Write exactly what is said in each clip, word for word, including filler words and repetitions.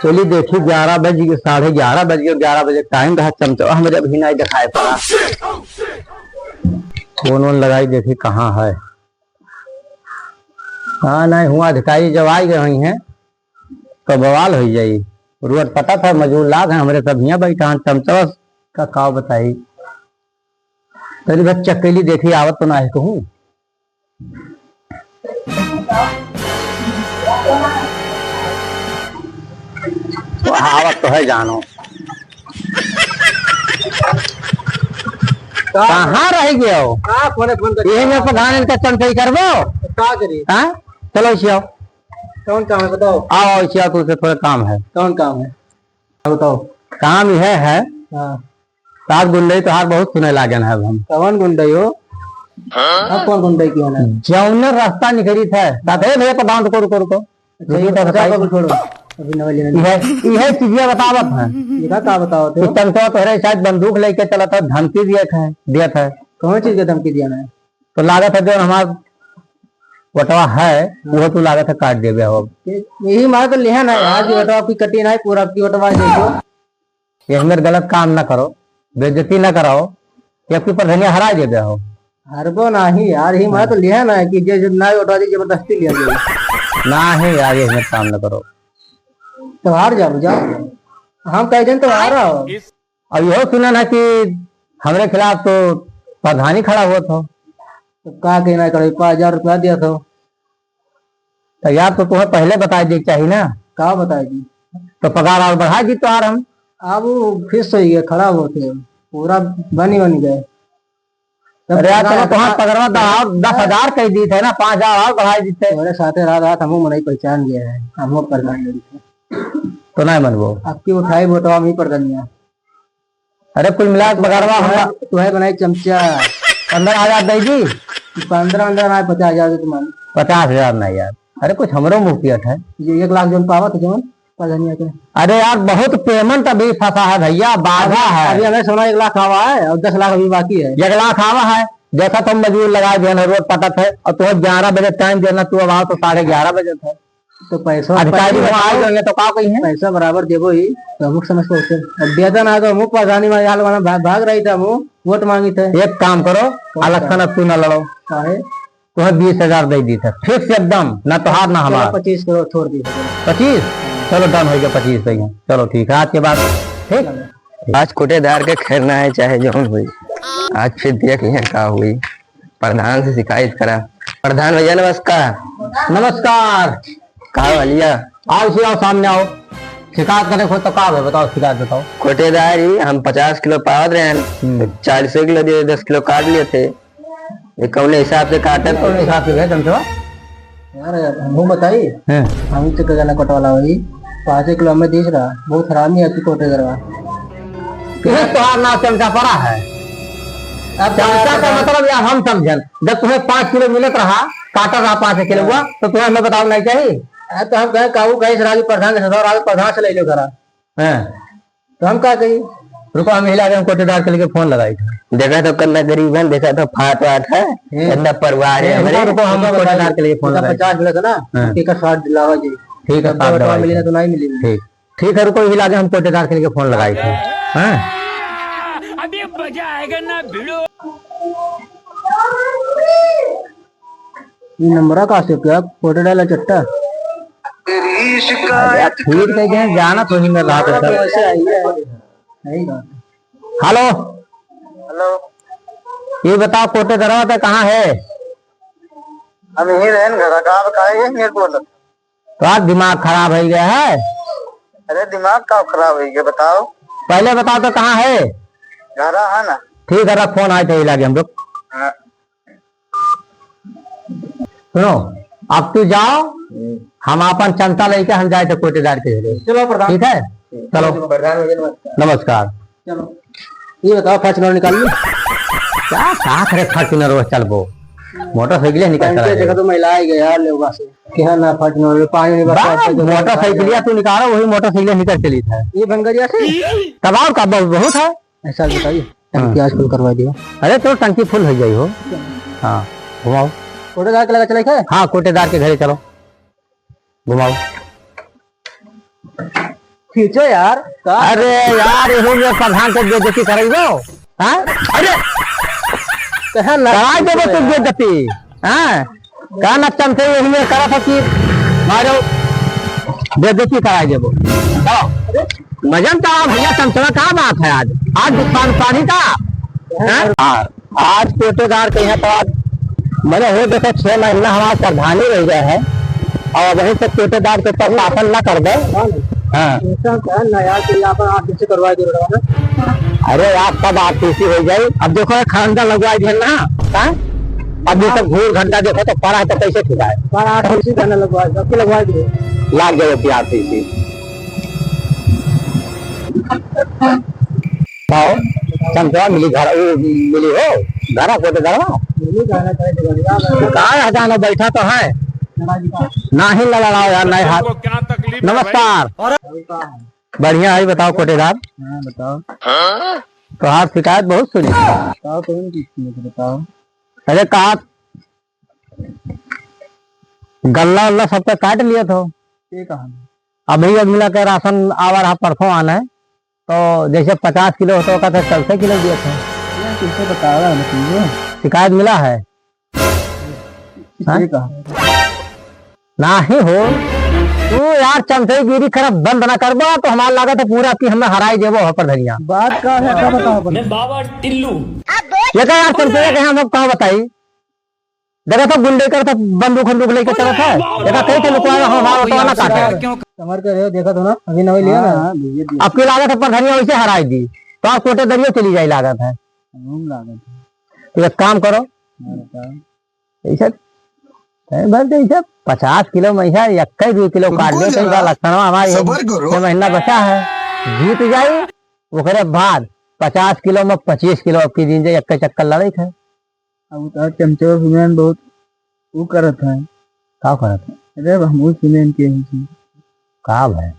चली देखी, ग्यारह बज गए, साढ़े ग्यारह बज गए, ग्यारह बजे टाइम रहा, चमचवा हमरे अभी नाहीं देखाए पड़ा। फोन वोन लगाई देखी कहाँ है। हाँ, नाहीं हुआ, अधिकारी जब आइ गए हुई हैं तो बवाल होइ जाई। रोड पता था, मजूर लाग हैं हमरे, सब हियाँ बैठा हैं, चमचवा का काव बताई। तनी बस चक्कैली देखी, आवत तो नाहीं कहूँ। आवत तो है जानो। का? कहाँ रह गया हो? का फोन, फोन कर यही में प्रधान इनका चंपई करबो? का करी? हाँ? चलो इसे आओ। कौन काम है बताओ? आओ, आओ, इसे आओ, तुमसे थोड़ा काम है। कौन काम है? बताओ। काम यह है, हाँ। सात गुंडई तोहार बहुत सुने लागन है अब हम। कौन गुंडई हो? अब कौन गुंडई की होना? जौने रास्ता निकली थे, कहते, "हे भैया, प्रधान, रुको, रुको, रुको।" अच्छा, रुको, ये तो बताइए। बताओ, छोड़ो। अभी नवल लेने यह, यह चीजें बतावत है। ये का, का बतावत है? कि चमचवा तोहरे शायद बंदूक लेके चलत है, धमकी दिए थे, दिए थे। कौन चीज का धमकी दिया ना? तो लागत है जो हमार वटवा है, हाँ। वो तू लागत है काट देबे हो। ये, यही मार तो लिहा ना, आज की वटवा आपकी कटी ना है, पूरा आपकी वटवा है, देखो। ये हमें गलत काम ना करो, बेइज्जती ना कराओ, ये आपकी प्रधानिया हरा देबे हो। हरबो नाही यार, ही मार तो लिहा ना है कि जे, जे ना वटवा दी, जबरदस्ती लिया जाए। नाही यार, ये हमें काम ना करो। तो हार जाओ, जाओ। हम कह दें तो हार आओ। अब यहो सुनन है कि हमरे खिलाफ तो प्रधानी खड़ा हुआ था। तो का कहना करे, पाँच हजार रुपया दिया था। तो यार, तो तुम्हें पहले बताइ देक चाही ना। का बताइ दी? तो पगार और बढ़ाइ दी तोहार हम। अब वो फिक्स होइ गया, खड़ा होते हैं, पूरा बनी बनी गए। तब अरे यार, चलो, तुम्हार पगरवा तो और दस हजार कह दी थे ना, पाँच हजार और बढ़ाइ दी थे। हमारे साथे रात रात हमहू मनई पहचान गया है, हमहू प्रधान लड़ी थे। तो नहीं मनबो। आपकी उठाई वोटवा हम ही प्रधानिया। अरे, कुल मिला के बगरवा हमरा तुम्हें बनाई चमचा। पन्द्रह हजार दे दी। पन्द्रह, पन्द्रह ना, पचास हजार दे तुम्हारे। पचास हजार ना यार। अरे, कुछ हमरो मुँह पियत है। ये एक लाख जौन पावत है जौन। प्रधानिया के। अरे यार, बहुत payment अभी फंसा है भैया, बाधा है। अभी हमें सोना एक लाख आवा है और दस लाख अभी बाकी है। एक लाख आवा है, देखा तो मजूर लगाइ देना, रोड पटत है, और तुम्हें ग्यारह बजे टाइम देना, तू अब आओ तो साढ़े ग्यारह बजे थे। तो पैसा अधिकारी वहाँ आए होंगे तो का कही है? पैसा बराबर देबो ही, तो अमुक समझ पहुँचे। अब देता ना तो अमुक प्रधानी में यार वाला भाग, भाग रही था, अमुक वोट मांगी थे। एक काम करो, कौन सा? इलेक्शन अब तू ना लड़ो। काहे? तुम्हें बीस हजार दे दी थे, fix एकदम, ना तोहार ना हमार। चलो, पच्चीस करो, छोड़ दी। पच्चीस? चलो, done हो गया, पच्चीस दे गए। चलो, ठीक है, आज के बाद, ठीक? आज कोटेदार के खैर ना है, चाहे जौन हुई। आज फिर देख लिया का हुई। प्रधान से शिकायत करा। प्रधान भैया, नमस्कार। नमस्कार। का भैया? आओ, इसी आओ, सामने आओ। शिकायत करे को तो का है, बताओ, शिकायत बताओ। कोटेदार ही, हम पचास किलो पावत रहे हैं, हम्म। तो चालीस किलो दे, दस किलो काट लिए थे। ये कौने हिसाब से काटत? कौने हिसाब से भेज हमसे? यार, हमहू बताई? हैं। हम ही तो कहना कटवाला होई। पाँचे किलो हमें दीस रहा, बहुत हरामी है तू कोटेदारवा। ये तोहार नाम चमचा पड़ा है। अब चमचा का मतलब यार हम समझन, जब तुम्हें पाँच किलो मिलत रहा, काटत रहा पाँच किलो हुआ, तो तुम्हें हमें बताओ नहीं चाहिए? हाँ, तो हम कहें, काऊ कहीं से राजू प्रधान के ससुर, राजू प्रधान से ले लो घरा। हैं। तो हम का कही? रुको, हम हिला के हम कोटेदार के लेके फोन लगाई थे। देखा तो कन्ना गरीब है, देखा तो फाट वाट है, हैं? कन्ना परिवार है हैं, हमरे। रुको, रुको, हम रुको, कोटेदार के लेके फोन लगाई। पचास मिला था ना, हाँ। ठीक है, साठ दिलावा जी। ठीक है, तब साठ बताओ, दिलावा मिली जी। ना तो नहीं मिली। ठीक, ठीक है, रुको, हिला के हम कोटेदार के लेके फोन लगाई थे। हाँ? अभी मजा आएगा ना भिड़ो। ये नंबरा का से क्या? कोटेदार चट्टा। अरे यार, फिर कहीं जाना तो नहीं मिल रहा था सर। वैसे आई है। सही बात है। हेलो। हेलो। ये बताओ, कोटेदारवा तो कहाँ है? हम यहीं रहन घर का, आप काहे यहीं बोलत? तो आज दिमाग खराब हो गया है। अरे, दिमाग का खराब हो गया, बताओ। पहले बताओ तो कहाँ है? घर है ना। ठीक है, रख फोन, आए थे इलाके हम लोग। हाँ। सुनो, अब तू जाओ, हम्म। हम अपन चंता लेके हम जाए थे कोटेदार के घरे। चलो प्रधान। ठीक है, हम्म। चलो। प्रधान भैया नमस्कार। नमस्कार। चलो, ये बताओ, Fortuner निकाल ली? क्या साथ रे Fortuner वो चलबो? मोटरसाइकिल निकल चला देखो जाए। तो महिला आई गया यार, लोग से। क्या ना Fortuner, पानी नहीं बरसा, बा-, मोटरसाइकिल तू निकालो, वही मोटरसाइकिल निकल चली था। ये बंगरिया से? तब और का बहुत, बहुत है। ऐसा बताइए, टंकी हाँ। आज full करवा दियो। अरे, तो टंकी full हो जाई हो। हाँ, घुमाओ। कोटेदार के लगे चले के? हाँ, कोटेदार के घरे चलो, घुमाओ। खींचो यार, का? अरे यार, यही में प्रधान के बेइज्जती कराई दो। हाँ? अरे! कहा ना कराई देबो तू बेइज्जती। हाँ? का ना चमचे यही में करा था कि मारो बेइज्जती कराई देबो। हाँ। मजन तो आ भैया, चमचवा का बात है आज? आज दुकान पानी का? हाँ? हाँ। आज कोटेदार के यहाँ तो आज मने हो देखो, छह महीना हमारा प्रधानी रह गया है और वहीं से कोटेदार के ऊपर शासन ना कर दे। हाँ। ऐसा क्या ना यार कि यहाँ पर आप जैसे करवा दे रहे हो ना। अरे यार, सब आरसीसी हो जाए। अब देखो, ये खरंजा लगवा दिया ना, हाँ? अब ये सब घूर घंटा देखो तो पड़ा है तो कैसे ठुकाए? पर आरसीसी कहने लगवा, सबके लगवा दिए। लाग गए कि आरसीसी। आओ, चमचवा मिली घर, वो मिली हो, घरा कोटेदारवा। मिली घरा कोटेदारवा। कहाँ है जाना, बैठा तो है। नहीं लड़ाओ यार, नहीं हाथ। तुमको क्या तकलीफ है भाई? नमस्कार। बढ़िया है, बताओ कोटेदार। हाँ, बताओ। तोहार शिकायत बहुत सुनी। बताओ, कौन चीज की है, बताओ। अरे कहा, गल्ला उल्ला सबका काट लिया था। ये कहा? अभी अगला के राशन आवा रहा, परसों आना है, तो जैसे पचास किलो होता, ओका तो चौदह किलो दिया था। ये कैसे बता रहा है तुमको? शिकायत मिला है? हाँ? ये कहा? नाही हो, तू यार चमचेगिरी करब बंद ना करबा, तो हमार लागत है पूरा कि हमें हराई देबो हो प्रधानिया। बात का है, का बताओ, बताओ। मैं बाबा टिल्लू। ये का यार चमचे के हम लोग कहाँ बताई? देखा तो गुंडे कर तो बंदूक बंदूक लेके चलत है। देखा कहीं थे लुकवा रहा, हमारा तो ना काटे। समर के रहे हो, देखा तो ना, अभी नवी लिया ना। हाँ, हाँ, भैया दिया। अब की लागत है प्रधानिया वैसे हराई दी, तो आप कोटेदारियो चली जाई लागत है। घूम लागत है। तो एक काम करो, हाँ, बताओ। ऐसा, कहीं भर दे ऐसा, पचास किलो में ऐसा एक ही दो किलो काट दे, कहीं का लक्षण हमारे सबर करो। छह महीना बचा है, जीत जाई, ओकरे बाद पचास किलो में पच्चीस किलो अब की दिन जाए, एक चक्कर लड़े थे। अब तो चमचवा सुमन बहुत वो करत है। का करत है? अरे, अब हम वो सुने इनके ही से। का भाई?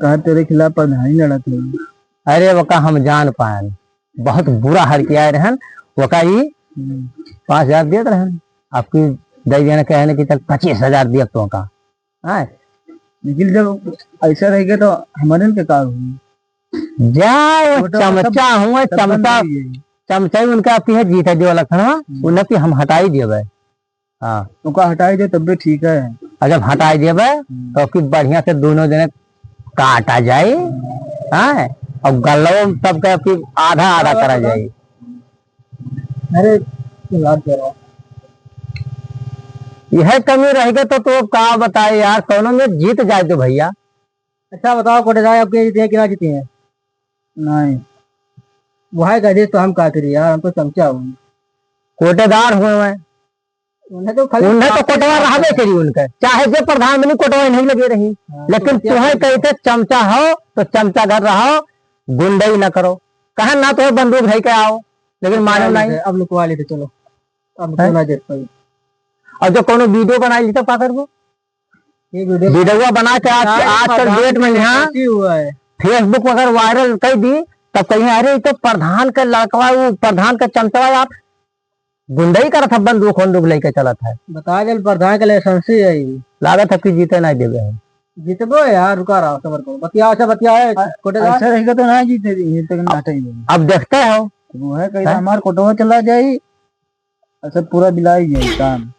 कहा तेरे खिलाफ प्रधानी लड़त है। अरे, वका हम जान पाएन, बहुत बुरा हाल किया रहन, वका ई हम्म। पाँच हजार देत रहन, आपकी दई देने कहे कि चल पच्चीस हजार दिया तो का। हाँ। लेकिन जब ऐसा रहेगा तो हमारे के का होई? जा, वो वो तो चमचा सब हुआ, सब बंद चमचा, हो गई। चमचा ही उनका आपकी है जीते दियो लक्षण, हाँ? हम्म। उन्हें कि हम हटाई दियो भाई। हाँ। उनका हटाई दे तब भी ठीक है। और जब हटाई दियो भाई, हम्म। तो आपकी बढ़िया से दोनों जने काटा जाए, हाँ? और गल्लो सबके आपकी आधा आधा करा जाए। अरे, बात करो। यह कमी रह गई तो, तो का बताए यार, कौनो में जीत जाए तो भैया। अच्छा बताओ, कोटेदार आपके जीते हैं कि ना जीते हैं? नहीं। वो है का, तो हम का करी यार, हम तो चमचा हुए। कोटेदार हुए हैं। उन्हें तो खाली उन्हें तो कोटवा रहबे करी उनके, चाहे जे प्रधान बनी कोटवा नहीं लगे रही। हाँ, लेकिन तो क्या तुम्हें करी? कहते चमचा हो तो चमचा घर रहो, गुंडई न करो। कहे ना तो बंदूक धई के आओ, लेकिन मानो नहीं। अब लुकवा लेते, चलो, अब हैं? क्यों ना देख पाई। और जो कोनो वीडियो बनाई ली तो का करबो? ये वीडियो वीडियो बना के आज, यार, आजकल प्रधान डेट में के यहाँ ऐसी हुआ है। Facebook में अगर वायरल कर दी, तब कहीं, "अरे, ये तो प्रधान के लड़कवा, वो प्रधान के चमचवा यार, गुंडई करत है, बंदूक वंदूक लेके चलत है।" बता दे, प्रधान के लाइसेंस ही है ये। लागत है कि जीते नहीं देवे है। जीतबो यार, रुका रहा, सबर करो, बतिया, अच्छा बतिया है, अ-, कोटेदार। ऐसा रहेगा तो ना जीते, ये तक ना हटाई देंगे। अब देखते हो। वो है, कहीं हैं? हमार कोटवा चला जाए। अच्छा, पूरा बिलाई गया काम।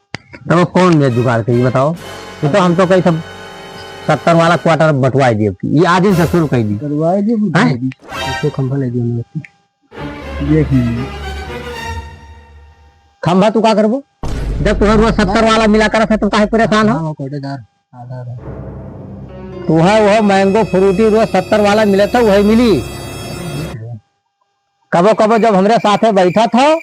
तो वो कौन ये जुगाड़ के, ये बताओ? ये तो हम तो कहीं सब सत्तर वाला क्वार्टर बंटवाई दिए, ये आज ही से शुरू कर दी। करवाई दिए, बुझाई हैं? दी। इसको खंभा ले दिया हमने। देख लीजिए। खंभा तू का करबो? जब तुम्हें रोज सत्तर वाला मिला कर रखे, तुम काहे परेशान हो? हाँ, वो कोटेदार, आधा आधा। तुम्हें वो मैंगो फ्रूटी रोज सत्तर वाला मिले था, वही मिली। कबो कबो जब हमरे साथे बैठा था,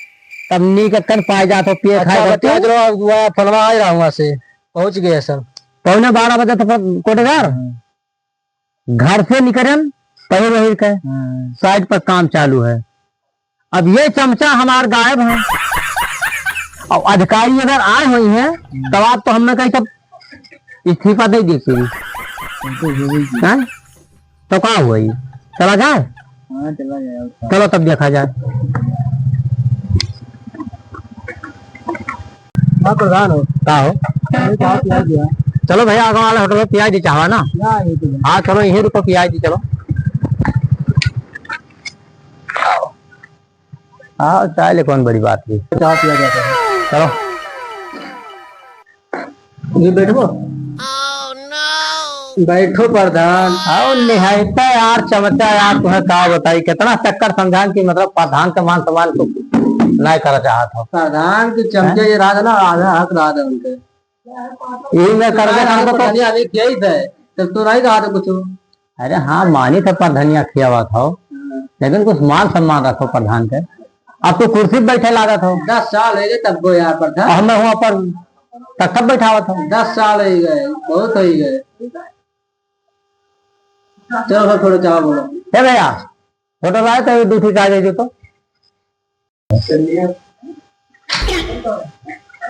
तब नीक अक्कन पाए जात हो, पिए अच्छा, खाए बता करते। जो, वह फोनवा आ रहा हुआ से, पहुंच गए सब। पौने बारह बजे तो कोटेदार हम्म। घर से निकलन, पहिर वहिर के हाँ। साइड पर काम चालू है। अब ये चमचा हमार गायब है। और अधिकारी अगर आए हुई हैं, हम्म। तब आप तो हमने कहीं सब इस्तीफा दे दी सीधी। बिल्कुल, बिल्कुल। हैं? तो का हुआ ये? चला जाए? हाँ, चला जाए, और का। चलो तब देखा जाए। हाँ, प्रधान हो। का हो? अरे, चाह पिया दिया। चलो भैया, आगे वाले होटल में पिया दी चाहवा ना। ना, ये तो हाँ, चलो, यहीं रुको, पिया दी, चलो। हाँ, चाय ले, कौन बड़ी बात हुई? चाह पिया जाता है। चलो। जी, बैठबो। बैठो प्रधान। आओ निहायता यार, चमचा यार, तुम्हें का बताई, कितना चक्कर समझान कि मतलब प्रधान के मान सम्मान को नहीं करा चाहत हो। प्रधान के चमचे हैं? ये राज ना, आधा हक राज है उनके। यही मैं कर दे, अरे, हमको तो प्रधान अभी किया ही था, तब तो नहीं कहा था कुछ। अरे हाँ, मानी था प्रधानिया खियावा था, हाँ। लेकिन कुछ मान सम्मान रखो प्रधान के। अब तो कुर्सी पे बैठे लागत हो। दस साल हो गए तब को यार प्रधान। अब मैं हुआ पर तब कब बैठावत हो? दस साल हो गए, बहुत हो गए। चलो सर, थोड़ा चाह बोलो। हे भैया, फोटो लाए तो ये दूसरी चाह दे दो तो।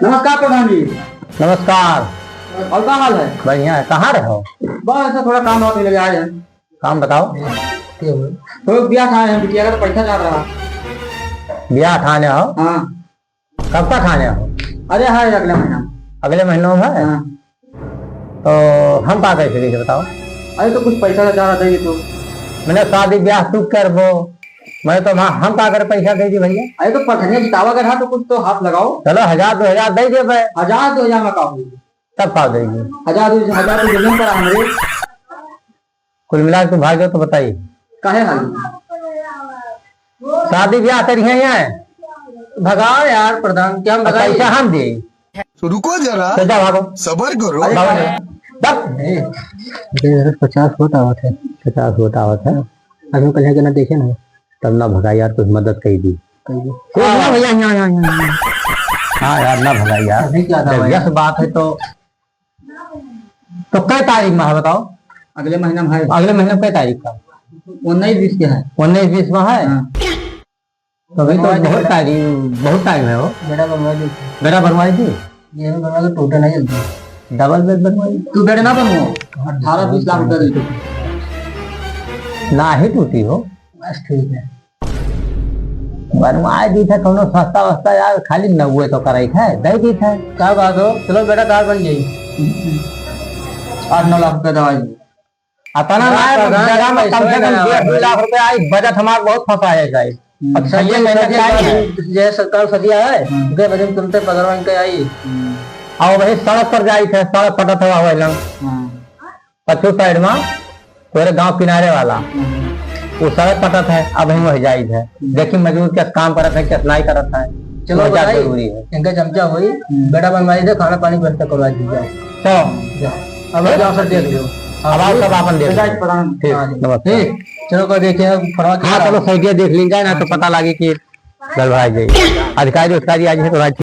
नमस्कार प्रधान जी। नमस्कार। और का हाल है? बढ़िया है। कहाँ रहो? बस ऐसा थोड़ा काम वाम लगे आए हैं। काम बताओ। तो ब्याह ठाने हैं, बिटिया का तो पैसा चाह रहा। ब्याह ठाने हो? हाँ। कब का ठाने हो? अरे हाँ, अगले महीना। अगले महीना में है? हाँ। तो हम का कैसे दीजिए बताओ? अरे तो कुछ पैसा का चाह रहा था ये तो। मैंने शादी ब्याह तू करबो, मैं तो हम, हम का कर पैसा दे दी भैया? अरे तो प्रधानिया जितावा कर, हाँ, तो कुछ तो हाथ लगाओ। चलो, हजार दो हजार दे दे भाई। हजार दो हजार में का होई? तब का देगी? हजार दो हजार तो जमीन पर हमरे। कुल मिला के तू भाग जाओ तो बताइए। काहे हाल? शादी ब्याह करी है यहाँ। भगाओ यार प्रधान, क्या हम अब भगाई? पैसा हम दिए। तो रुको जरा, तो जा भागो। सबर करो। अरे भागो। काहे? दब। ए, अरे यार, पचास होत आवत है। पचास होत आवत है। अभी कल है कि ना देखे ना। तब ना भगाई यार, कुछ मदद करी दी। करी दी। कोई ना भैया, यहाँ, यहाँ, यहाँ, यहाँ। हाँ यार, ना भगाई यार। अभी क्या था जब भाई? यस बात है तो तो कै तारीख में है बताओ? अगले महीना में है। अगले महीना कै तारीख का? उन्नीस बीस के है। उन्नीस बीस में है? हाँ। तो अभी तो बनवा दे बहुत बेटा। टाइम, बहुत टाइम है वो। बेटा बनवा दे। बेटा बनवाई थी? ये भी बनवा दे, टूटे नहीं जल्दी। डबल बेड बनवाई? तू बेड ना बनवाओ, अठारह बीस लाख रुपया दे। ना ही टूटी हो। बस ठीक है। बनवाए दी थे कौनो सस्ता वस्ता यार, खाली नौवे तो कराई थे, दे दी थे। का बात हो, चलो बेटा, कार बन जाई। आठ नौ लाख रुपया दवाई। अतना ना है, प्रधान जगह में कम से कम डेढ़ दो लाख रुपया आई, बजट हमार बहुत फंसा है गाइस। हम्म। अब सही है, मेहनत सही है। जय सरकार सदिया है, हम्म। उनके वजन तुरंते पकड़वा इनके आई। हम्म। और वही सड़क पर जाई थे, सड़क पटत हवा वही लंग। हम्म। पच्चू साइड में तोरे गांव किनारे वाला, हम्म। वो सड़क पटत है, अब हम वही जाई है। हम्म। देखी मजदूर क्या काम करत है, क्या नहीं करत है, चलो वो जा बताई, जरूरी है। इनका चमचा होई, हम्म। बेटा बनवाई दे, खाना पानी व्यवस्था करवा दी जाओ। तो जा, अब जाओ सर, देख लो। अब आओ सब आपन देख लो। प्रधान। ठीक, हाँ जी। नमस्कार। ठीक, चलो कर देखिए, अब फड़वा के हाँ, चलो सही देख लीजिए ना, तो ठीक है। पता लगे कि गड़बड़ा जाए। अधिकारी उधिकारी आज है तो आज